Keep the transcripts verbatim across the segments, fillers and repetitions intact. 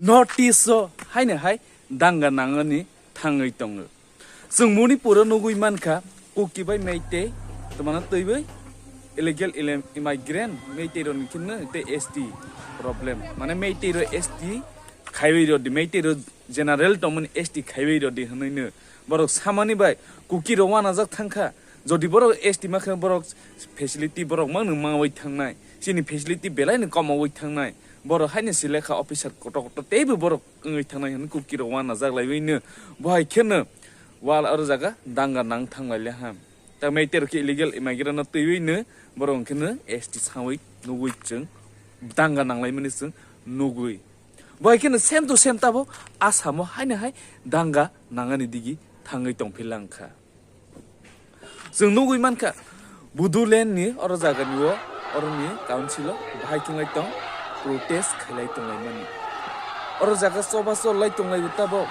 North East o haino hai danga nangani thangwi tongo. Chwng Manipur o nugwi mankha, Kuki bai Meitei, twmano twiwi illegal ile-, immigrant, Meitei rokni khe no tei S T problem. Mane Meitei rok S T khaiwi rodi, Meitei rok general tongmani S T khaiwi rodi hwnwi no borok samani bai Kuki rok wanajak thangkha. Jodi borok S T ma khe borok facility borok mangno mawi thangnai, chini facility belai no komowi thangnai. Borok haino se lekha officer kotor kotor teibo borok wngwi thangnai hwnwi Kuki rok wanajak laiwi no. Bo hai kheno wal aro jaga danga nang thang lai le ha. Ta Meitei rok khe illegal immigrant no twiwi no borok hwnkhe no S T sawi nugwi chwng danga nang lai mani chwng nugwi. Bo hai kheno same to same tabo Assam o haino hai danga nangani digi thangwi tong phila wngkha. Chwng nugwi mankha, Bodoland ni oro jagani o, oroni council o bahai khe wng lai tong, protest khai lai tong lai mani. Oro jaga choba chol lai tong lai bo tabok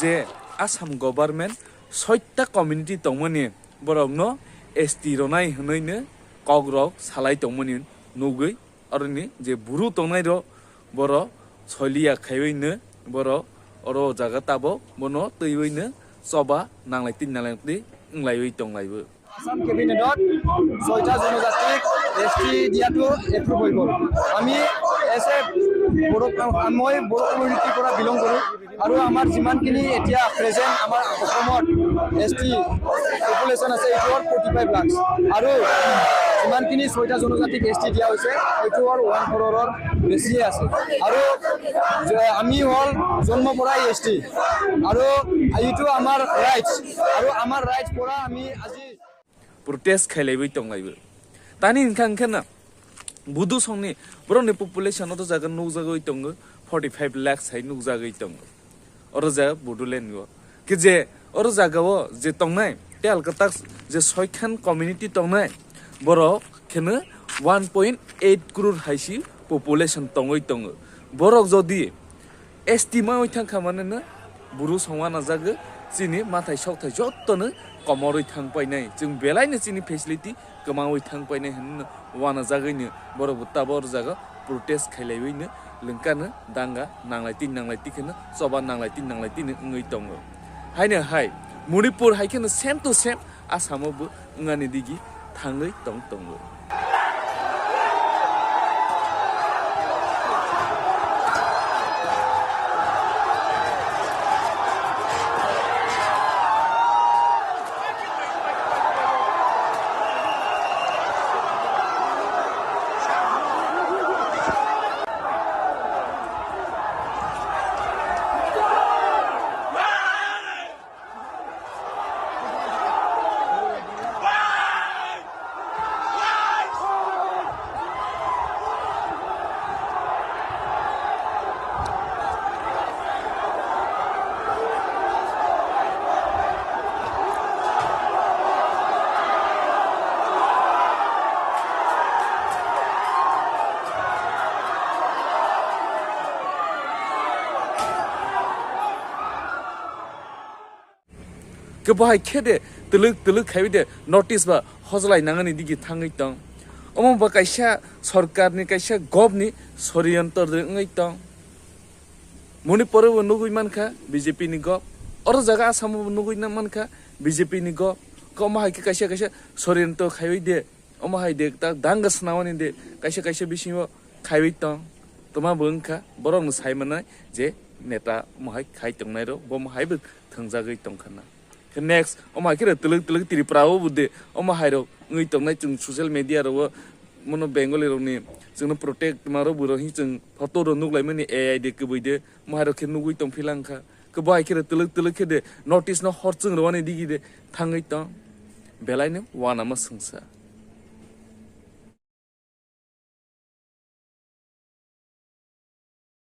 je Assam government soita community tongmani borok no S T ronai hwnwi no kok rok salai tongmani nugwi. Aroni je buru tongnai rok, borok soiliya khaiwi no, borok oro jaga tabok bono twiwi no choba nanglai twi nanglai twi wnglaiwi tonglaibo. Assam cabinet ot soita jonojatik S T diyato approve hoibo. Ami as a Borok, amoi Borok community pora belong kori. Aru amar jiman kini etia present amar Assam ot S T population ase, itu or forty five lakhs. Aru jiman kini soita jonojatik S T diya hoise, itu or one crore or besi ase. Aru je ami hol jonmo pora S T. Aru itu amar rights. Aru amar rights pora ami aji protest khailaiwi tonglaibo. Tani hwnkha hwnkhe na Budu songni borokni population oro jaga nukjagwi tongo forty five lakhs hai nukjagwi tongo. Oro jaga Bodoland o. Khe je oro jaga o je tongnai, tei alkatak je soikhan community tongnai, borok kheno one point eight crore hai si population tongwi tongo. Borok jodi S T mawi thang kha mane no buru songma na jago, chini mathai sokthai jotto no komorwi thang painai. Chwng belai no chini facility kwmawi thang painai hwnwi no wana jagwi no borok bo tabok oro jaga protest khailaiwi no lwngka no danga nanglai twi nanglai twi kheno choba nanglai twi nanglai twi no wngwi tongo. Haino hai Manipur hai kheno same to same Assam o bo wngani digi thangwi tong tongo. Khe bo hai khe de twlwk twlwk khaiwi de notice ba hojlai nangani digi thangwi tong. Omo ba kaisa sorkarni, kaisa gopni soriyantor de wngwi tong. Manipur o bo nugwi mankha B J P ni gop. Oro jaga Assam o bo nugwi na mankha B J P ni gop. Khe omo hai khe kaisa kaisa soriyantor khaiwi de. Omo hai de ta danga swnamani de kaisa kaisa bisingo khaiwi tong. Toma bo wngkha borokno sai manai je neta omo hai khai tongnai rok bo omo hai bo thwngjagwi tongkha na. Khe next omo hai khe twlwk twlwk Tripura o bo de omo hai rok wngwi tongnai chwng social media rogo mono Bengali rokni chwngno protect ma rok bo rok hi chwng photo rok nuklaimani A I de kwbwi de omo hai rok khe nugwi tongphila wngkha. Khe bo hai khe twlwk twlwk khe de notice no hor chwng rwani digi de thangwi tong. Belai no wanama swngsa.